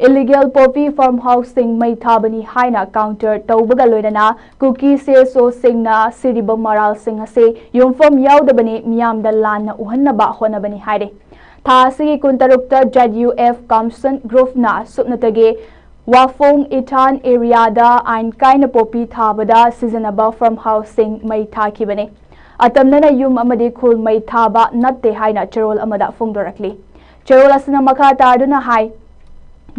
illegal poppy farmhouseꯁꯤꯡ ꯃꯩ ꯊꯥꯕꯅꯤ ꯍꯥꯏꯅ counter ꯇꯧꯕꯒ ꯂꯣꯏꯅꯅ ꯀꯨꯀꯤ CSOꯁꯤꯡꯅ ꯁꯤꯔꯤꯕ ꯃꯔꯥꯜꯁꯤꯡ ꯑꯁꯤ ꯌꯨꯝꯐꯝ ꯌꯥꯎꯗꯕꯅꯤ, ꯃꯤꯌꯥꯝꯗ ꯂꯥꯟꯅ ꯎꯍꯟꯅꯕ ꯍꯣꯠꯅꯕꯅꯤ ꯍꯥꯏꯔꯤ꯫ ꯊꯥ ꯑꯁꯤꯒꯤ ꯀꯨꯟꯇꯔꯨꯛꯇ Z U F Kamsan Groupꯅ ꯁꯨꯞꯅꯇꯒꯤ ꯋꯥꯐꯣꯡ ꯏꯊꯥꯟ areaꯗ ꯑꯥꯏꯟ ꯀꯥꯏꯅ poppy ꯊꯥꯕꯗ ꯁꯤꯖꯤꯟꯅꯕ farmhouseꯁꯤꯡ ꯃꯩ ꯊꯥꯈꯤꯕꯅꯤ꯫ ꯑꯇꯝꯅꯅ ꯌꯨꯝ ꯑꯃꯗꯤ ꯈꯨꯜ ꯃꯩ ꯊꯥꯕ ꯅꯠꯇꯦ ꯍꯥꯏꯅ ꯆꯦꯔꯣꯜ ꯑꯃꯗ ꯐꯣꯡꯗꯣꯔꯛꯂꯤ꯫ ꯆꯦꯔꯣꯜ ꯑꯁꯤꯅ ꯃꯈꯥ ꯇꯥꯗꯨꯅ ꯍꯥꯏ,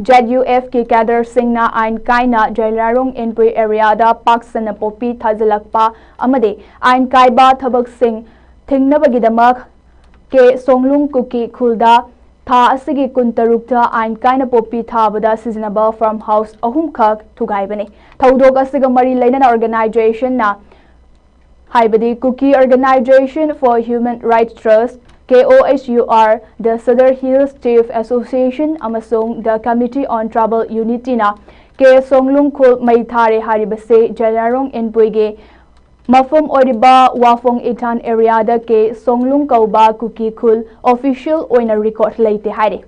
Z U Fꯀꯤ cadreꯁꯤꯡꯅ ꯑꯥꯏꯟ ꯀꯥꯏꯅ ꯖꯩꯂꯥꯔꯣꯡ ꯏꯟꯄꯨꯏ areaꯗ ꯄꯥꯛ ꯁꯟꯅ poppy ꯊꯥꯖꯤꯜꯂꯛꯄ ꯑꯃꯗꯤ ꯑꯥꯏꯟ ꯀꯥꯏꯕ ꯊꯕꯛꯁꯤꯡ ꯊꯤꯡꯅꯕꯒꯤꯗꯃꯛ ꯀꯦ ꯁꯣꯡꯂꯨꯡ ꯀꯨꯀꯤ ꯈꯨꯜꯗ ꯊꯥ ꯑꯁꯤꯒꯤ ꯀꯨꯟꯇꯔꯨꯛꯇ ꯑꯥꯏꯟ ꯀꯥꯏꯅ poppy ꯊꯥꯕꯗ ꯁꯤꯖꯤꯟꯅꯕ farmhouse ꯑꯍꯨꯝꯈꯛ ꯊꯨꯒꯥꯏꯕꯅꯤ꯫ ꯊꯧꯗꯣꯛ ꯑꯁꯤꯒ ꯃꯔꯤ ꯂꯩꯅꯅ organizationꯅ, ꯍꯥꯏꯕꯗꯤ Kuki Organisation for Human Rights Trust, K O H U R, The Sadar Hills Chief Association ꯑꯃꯁꯨꯡ The Committee on Tribal Unityꯅ ꯀꯦ ꯁꯣꯡꯂꯨꯡ ꯈꯨꯜ ꯃꯩ ꯊꯥꯔꯦ ꯍꯥꯏꯔꯤꯕꯁꯤ ꯖꯩꯂꯥꯔꯣꯡ ꯏꯟꯄꯨꯏꯒꯤ ꯃꯐꯝ ꯑꯣꯏꯔꯤꯕ ꯋꯥꯐꯣꯡ ꯏꯊꯥꯟ areaꯗ ꯀꯦ ꯁꯣꯡꯂꯨꯡ ꯀꯧꯕ ꯀꯨꯀꯤ ꯈꯨꯜ official ꯑꯣꯏꯅ record ꯂꯩꯇꯦ ꯍꯥꯏꯔꯤ꯫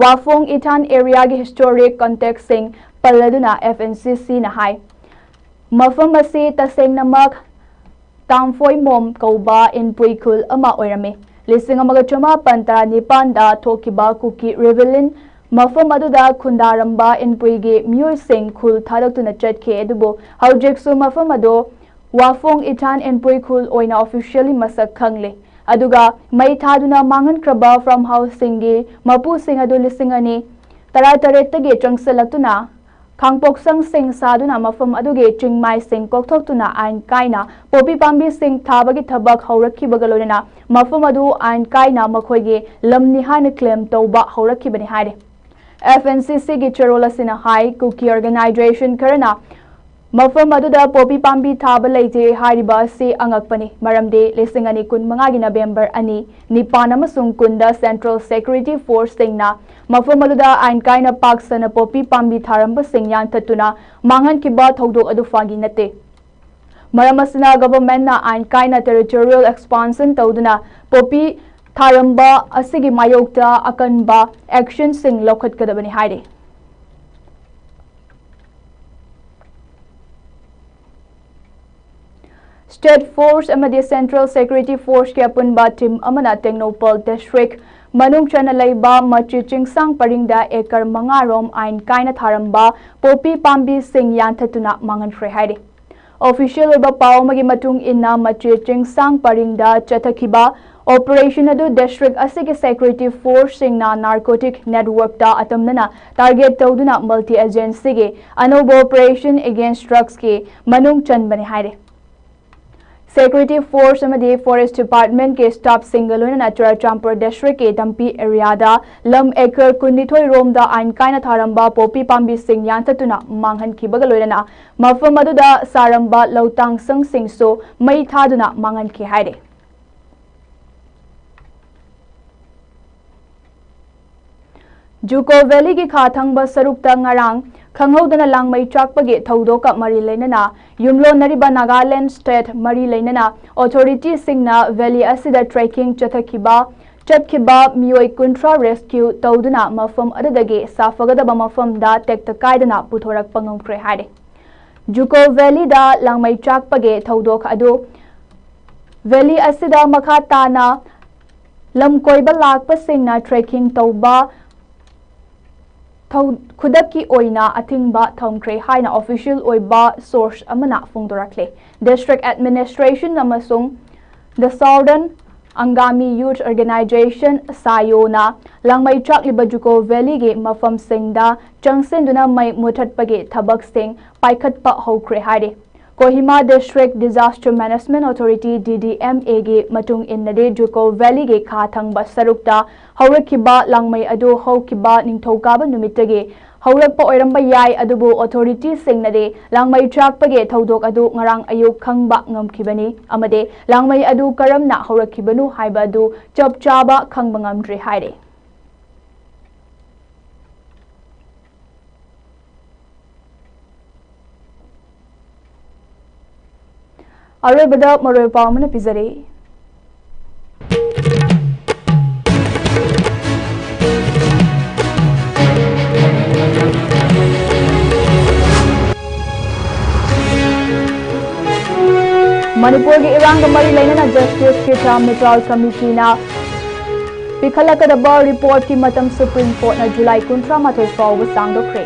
ꯋꯥꯐꯣꯡ ꯏꯊꯥꯟ areaꯒꯤ historic contextꯁꯤꯡ ꯄꯜꯂꯗꯨꯅ F N C Cꯅ ꯍꯥꯏ, ꯃꯐꯝ ꯑꯁꯤ ꯇꯁꯦꯡꯅꯃꯛ ꯇꯥꯝꯐꯣꯏꯃꯣꯝ ꯀꯧꯕ ꯏꯟꯄꯨꯏ ꯈꯨꯜ ꯑꯃ ꯑꯣꯏꯔꯝꯃꯤ꯫ ꯂꯤꯁꯤꯡ ꯑꯃꯒ ꯆꯃꯥꯄꯟ ꯇꯔꯥꯅꯤꯄꯥꯟꯗ ꯊꯣꯛꯈꯤꯕ ꯀꯨꯀꯤ ꯔꯤꯕꯦꯂꯤꯌꯟ ꯃꯐꯝ ꯑꯗꯨꯗ ꯈꯨꯟꯗꯥꯔꯝꯕ ꯏꯟꯄꯨꯏꯒꯤ ꯃꯤꯑꯣꯏꯁꯤꯡ ꯈꯨꯜ ꯊꯥꯗꯣꯛꯇꯨꯅ ꯆꯠꯈꯤ꯫ ꯑꯗꯨꯕꯨ ꯍꯧꯖꯤꯛꯁꯨ ꯃꯐꯝ ꯑꯗꯨ ꯋꯥꯐꯣꯡ ꯏꯊꯥꯟ ꯏꯟꯄꯨꯏ ꯈꯨꯜ ꯑꯣꯏꯅ officially ꯃꯁꯛ ꯈꯪꯂꯤ꯫ ꯑꯗꯨꯒ ꯃꯩ ꯊꯥꯗꯨꯅ ꯃꯥꯡꯍꯟꯈ꯭ꯔꯕ farm houseꯁꯤꯡꯒꯤ ꯃꯄꯨꯁꯤꯡ ꯑꯗꯨ ꯂꯤꯁꯤꯡ ꯑꯅꯤ ꯇꯔꯥꯇꯔꯦꯠꯇꯒꯤ ꯆꯪꯁꯤꯜꯂꯛꯇꯨꯅ ꯈꯥꯡꯄꯣꯛꯁꯪꯁꯤꯡ ꯁꯥꯗꯨꯅ ꯃꯐꯝ ꯑꯗꯨꯒꯤ ꯆꯤꯡꯃꯥꯏꯁꯤꯡ ꯀꯣꯛꯊꯣꯛꯇꯨꯅ ꯑꯥꯏꯟ ꯀꯥꯏꯅ ꯄꯣꯄꯤ ꯄꯥꯝꯕꯤꯁꯤꯡ ꯊꯥꯕꯒꯤ ꯊꯕꯛ ꯍꯧꯔꯛꯈꯤꯕꯒ ꯂꯣꯏꯅꯅ ꯃꯐꯝ ꯑꯗꯨ ꯑꯥꯏꯟ ꯀꯥꯏꯅ ꯃꯈꯣꯏꯒꯤ ꯂꯝꯅꯤ ꯍꯥꯏꯅ claim ꯇꯧꯕ ꯍꯧꯔꯛꯈꯤꯕꯅꯤ ꯍꯥꯏꯔꯤ꯫ FNCCꯒꯤ ꯆꯦꯔꯣꯜ ꯑꯁꯤꯅ ꯍꯥꯏ, ꯀꯨꯀꯤ organization ꯈꯔꯅ ꯃꯐꯝ ꯑꯗꯨꯗ ꯄꯣꯄꯤ ꯄꯥꯝꯕꯤ ꯊꯥꯕ ꯂꯩꯇꯦ ꯍꯥꯏꯔꯤꯕ ꯑꯁꯤ ꯑꯉꯛꯄꯅꯤ, ꯃꯔꯝꯗꯤ ꯂꯤꯁꯤꯡ ꯑꯅꯤ ꯀꯨꯟꯃꯉꯥꯒꯤ ꯅꯕꯦꯝꯕꯔ ꯑꯅꯤ, ꯅꯤꯄꯥꯟ ꯑꯃꯁꯨꯡ ꯀꯨꯟꯗ Central Security Forceꯁꯤꯡꯅ ꯃꯐꯝ ꯑꯗꯨꯗ ꯑꯥꯏꯟ ꯀꯥꯏꯅ ꯄꯥꯛ ꯁꯟꯅ ꯄꯣꯄꯤ ꯄꯥꯝꯕꯤ ꯊꯥꯔꯝꯕꯁꯤꯡ ꯌꯥꯟꯊꯠꯇꯨꯅ ꯃꯥꯡꯍꯟꯈꯤꯕ ꯊꯧꯗꯣꯛ ꯑꯗꯨ ꯐꯥꯒꯤ ꯅꯠꯇꯦ꯫ ꯃꯔꯝ ꯑꯁꯤꯅ governmentꯅ ꯑꯥꯏꯟ ꯀꯥꯏꯅ territorial expansion ꯇꯧꯗꯨꯅ ꯄꯣꯄꯤ ꯊꯥꯔꯝꯕ ꯑꯁꯤꯒꯤ ꯃꯥꯌꯣꯛꯇ ꯑꯀꯟꯕ actionꯁꯤꯡ ꯂꯧꯈꯠꯀꯗꯕꯅꯤ ꯍꯥꯏꯔꯤ꯫ State Force ꯑꯃꯗꯤ Central Security Forceꯀꯤ ꯑꯄꯨꯟꯕ team ꯑꯃꯅ ꯇꯦꯡꯅꯧꯄꯜ district ꯃꯅꯨꯡ ꯆꯟꯅ ꯂꯩꯕ ꯃꯆꯤ ꯆꯤꯡꯁꯥꯡ ꯄꯔꯤꯡꯗ acre ꯃꯉꯥ ꯔꯣꯝ ꯑꯥꯏꯟ ꯀꯥꯏꯅ ꯊꯥꯔꯝꯕ ꯄꯣꯄꯤ ꯄꯥꯝꯕꯤꯁꯤꯡ ꯌꯥꯟꯊꯠꯇꯨꯅ ꯃꯥꯡꯍꯟꯈ꯭ꯔꯦ ꯍꯥꯏꯔꯤ꯫ Official ꯑꯣꯏꯕ ꯄꯥꯎ ꯑꯃꯒꯤ ꯃꯇꯨꯡ ꯏꯟꯅ, ꯃꯆꯤ ꯆꯤꯡꯁꯥꯡ ꯄꯔꯤꯡꯗ ꯆꯠꯊꯈꯤꯕ operation ꯑꯗꯨ district ꯑꯁꯤꯒꯤ Security Forceꯁꯤꯡꯅ narcotic networkꯇ ꯑꯇꯝꯅꯅ target ꯇꯧꯗꯨꯅ multi agencyꯒꯤ ꯑꯅꯧꯕ operation against drugsꯀꯤ ꯃꯅꯨꯡ ꯆꯟꯕꯅꯤ ꯍꯥꯏꯔꯤ꯫ Security Force ꯑꯃꯗꯤ Forest Departmentꯀꯤ staffꯁꯤꯡꯒ ꯂꯣꯏꯅꯅ ꯆꯨꯔꯆꯥꯟꯄꯨꯔ districtꯀꯤ ꯇꯝꯄꯤ areaꯗ ꯂꯝ acre ꯀꯨꯟꯅꯤꯊꯣꯏ ꯔꯣꯝꯗ ꯑꯥꯏꯟ ꯀꯥꯏꯅ ꯊꯥꯔꯝꯕ ꯄꯣꯄꯤ ꯄꯥꯝꯕꯤꯁꯤꯡ ꯌꯥꯟꯊꯠꯇꯨꯅ ꯃꯥꯡꯍꯟꯈꯤꯕꯒ ꯂꯣꯏꯅꯅ ꯃꯐꯝ ꯑꯗꯨꯗ ꯁꯥꯔꯝꯕ ꯂꯧꯇꯥꯡꯁꯪꯁꯤꯡꯁꯨ ꯃꯩ ꯊꯥꯗꯨꯅ ꯃꯥꯡꯍꯟꯈꯤ ꯍꯥꯏꯔꯤ꯫ ꯖꯨꯀꯣ ꯚꯦꯂꯤꯒꯤ ꯈꯥ ꯊꯪꯕ ꯁꯔꯨꯛꯇ ꯉꯔꯥꯡ ꯈꯪꯍꯧꯗꯅ ꯂꯥꯡꯃꯩ ꯆꯥꯛꯄꯒꯤ ꯊꯧꯗꯣꯛꯀ ꯃꯔꯤ ꯂꯩꯅꯅ ꯌꯨꯝꯂꯣꯟꯅꯔꯤꯕ ꯅꯥꯒꯥꯂꯦꯟ state ꯃꯔꯤ ꯂꯩꯅꯅ authorityꯁꯤꯡꯅ valley ꯑꯁꯤꯗ trekking ꯆꯠꯊꯈꯤꯕ, ꯆꯠꯈꯤꯕ ꯃꯤꯑꯣꯏ ꯀꯨꯟꯊ꯭ꯔꯥ rescue ꯇꯧꯗꯨꯅ ꯃꯐꯝ ꯑꯗꯨꯗꯒꯤ ꯁꯥꯐꯒꯗꯕ ꯃꯐꯝꯗ ꯇꯦꯛꯇ ꯀꯥꯏꯗꯅ ꯄꯨꯊꯣꯔꯛꯄ ꯉꯝꯈ꯭ꯔꯦ ꯍꯥꯏꯔꯤ꯫ ꯖꯨꯀꯣ ꯚꯦꯂꯤꯗ ꯂꯥꯡꯃꯩ ꯆꯥꯛꯄꯒꯤ ꯊꯧꯗꯣꯛ ꯑꯗꯨ valley ꯑꯁꯤꯗ ꯃꯈꯥ ꯇꯥꯅ ꯂꯝ ꯀꯣꯏꯕ ꯂꯥꯛꯄꯁꯤꯡꯅ trekking ꯇꯧꯕ ꯊꯧ-, ꯈꯨꯗꯛꯀꯤ ꯑꯣꯏꯅ ꯑꯊꯤꯡꯕ ꯊꯝꯈ꯭ꯔꯦ ꯍꯥꯏꯅ official ꯑꯣꯏꯕ source ꯑꯃꯅ ꯐꯣꯡꯗꯣꯔꯛꯂꯦ꯫ District Administration ꯑꯃꯁꯨꯡ The Southern Angami Youth Organization, ꯁꯥꯌꯣꯅ ꯂꯥꯡꯃꯩ ꯆꯥꯛꯂꯤꯕ ꯖꯨꯀꯣ ꯚꯦꯂꯤꯒꯤ ꯃꯐꯝꯁꯤꯡꯗ ꯆꯪꯁꯤꯟꯗꯨꯅ ꯃꯩ ꯃꯨꯊꯠꯄꯒꯤ ꯊꯕꯛꯁꯤꯡ ꯄꯥꯏꯈꯠꯄ ꯍꯧꯈ꯭ꯔꯦ ꯍꯥꯏꯔꯤ꯫ Kohima District Disaster Management Authority, D D M A ꯒꯤ ꯃꯇꯨꯡ ꯏꯟꯅꯗꯤ, ꯖꯨꯀꯣ ꯚꯦꯂꯤꯒꯤ ꯈꯥ ꯊꯪꯕ ꯁꯔꯨꯛꯇ ꯍꯧꯔꯛꯈꯤꯕ ꯂꯥꯡꯃꯩ ꯑꯗꯨ ꯍꯧꯈꯤꯕ ꯅꯤꯡꯊꯧꯀꯥꯕ ꯅꯨꯃꯤꯠꯇꯒꯤ ꯍꯧꯔꯛꯄ ꯑꯣꯏꯔꯝꯕ ꯌꯥꯏ, ꯑꯗꯨꯕꯨ authority ꯁꯤꯡꯅꯗꯤ ꯂꯥꯡꯃꯩ ꯆꯥꯛꯄꯒꯤ ꯊꯧꯗꯣꯛ ꯑꯗꯨ ꯉꯔꯥꯡ ꯑꯌꯨꯛ ꯈꯪꯕ ꯉꯝꯈꯤꯕꯅꯤ ꯑꯃꯗꯤ ꯂꯥꯡꯃꯩ ꯑꯗꯨ ꯀꯔꯝꯅ ꯍꯧꯔꯛꯈꯤꯕꯅꯣ ꯍꯥꯏꯕ ꯑꯗꯨ ꯆꯞ ꯆꯥꯕ ꯈꯪꯕ ꯉꯝꯗ꯭ꯔꯤ ꯍꯥꯏꯔꯤ꯫ ꯑꯔꯣꯏꯕꯗ ꯃꯔꯨꯑꯣꯏꯕ ꯄꯥꯎ ꯑꯃꯅ ꯄꯤꯖꯔꯤ꯫ ꯃꯅꯤꯄꯨꯔꯒꯤ ꯏꯔꯥꯡꯒ ꯃꯔꯤ ꯂꯩꯅꯅ Justice Khitha Mittal Committee ꯅ ꯄꯤꯈꯠꯂꯛꯀꯗꯕ report ꯀꯤ ꯃꯇꯝ Supreme Court ꯅ July ꯀꯨꯟꯊ꯭ꯔꯥ ꯃꯥꯊꯣꯏ ꯐꯥꯎꯕ ꯁꯥꯡꯗꯣꯛꯈ꯭ꯔꯦ꯫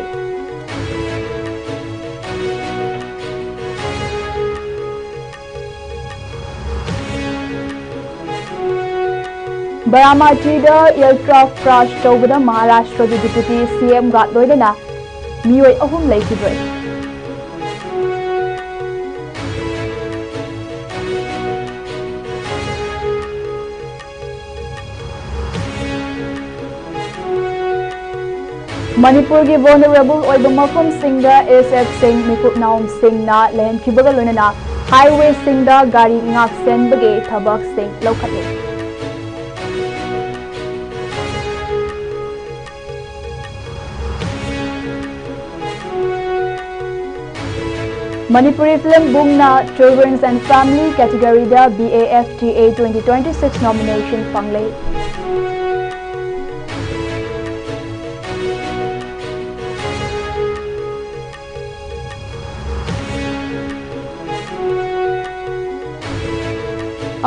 ꯕꯥꯔꯥꯃꯇꯤꯗ aircraft crash ꯇꯧꯕꯗ ꯃꯍꯥꯔꯥꯁꯇ꯭ꯔꯒꯤ Deputy C M ꯒ ꯂꯣꯏꯅꯅ ꯃꯤꯑꯣꯏ ꯑꯍꯨꯝ ꯂꯩꯈꯤꯗ꯭ꯔꯦ꯫ ꯃꯅꯤꯄꯨꯔꯒꯤ vulnerable ꯑꯣꯏꯕ ꯃꯐꯝꯁꯤꯡꯗ S F ꯁꯤꯡ, ꯃꯤꯀꯨꯞ ꯅꯥꯎꯝꯁꯤꯡꯅ ꯂꯩꯍꯟꯈꯤꯕꯒ ꯂꯣꯏꯅꯅ highway ꯁꯤꯡꯗ ꯒꯥꯔꯤ ꯉꯥꯛꯁꯦꯟꯕꯒꯤ ꯊꯕꯛꯁꯤꯡ ꯂꯧꯈꯠꯂꯤ꯫ ꯃꯅꯤꯄꯨꯔꯤ ꯐꯤꯂꯝ ꯕꯨꯡꯅ Children's and Family category ꯗ B A F T A twenty twenty-six nomination ꯐꯪꯂꯦ꯫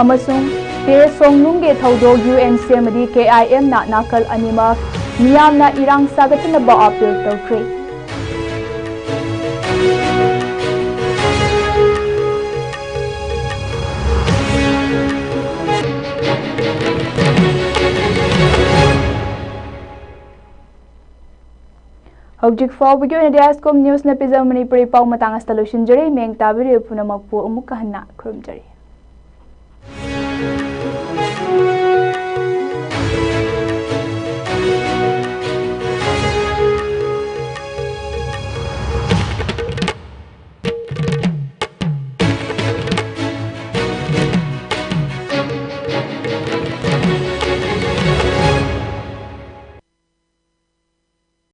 ꯑꯃꯁꯨꯡ ꯀꯦ ꯁꯣꯡꯅꯨꯡꯒꯤ ꯊꯧꯗꯣꯛ ꯌꯨ ꯑꯦꯟ ꯁꯤ ꯑꯃꯗꯤ ꯀꯦ ꯑꯥꯏ ꯑꯦꯝꯅ ꯅꯥꯀꯜ ꯑꯅꯤꯃꯛ ꯃꯤꯌꯥꯝꯅ ꯏꯔꯥꯡ ꯁꯥꯒꯠꯇꯅꯕ ꯑꯥꯄꯤꯜ ꯇꯧꯈ꯭ꯔꯦ꯫ ꯍꯧꯖꯤꯛ ꯐꯥꯎꯕꯒꯤ ꯑꯣꯏꯅꯗꯤ ꯑꯥꯏꯁꯀꯣꯝ ꯅ꯭ꯌꯨꯁꯅ ꯄꯤꯖꯕ ꯃꯅꯤꯄꯨꯔꯤ ꯄꯥꯎ ꯃꯇꯥꯡ ꯑꯁꯤꯗ ꯂꯣꯏꯁꯤꯟꯖꯔꯦ꯫ ꯃꯤꯌꯦꯡ ꯇꯥꯕꯤꯔꯤꯕ ꯄꯨꯝꯅꯃꯛꯄꯨ ꯑꯃꯨꯛꯀ ꯍꯟꯅ ꯈꯨꯔꯨꯝꯖꯔꯤ꯫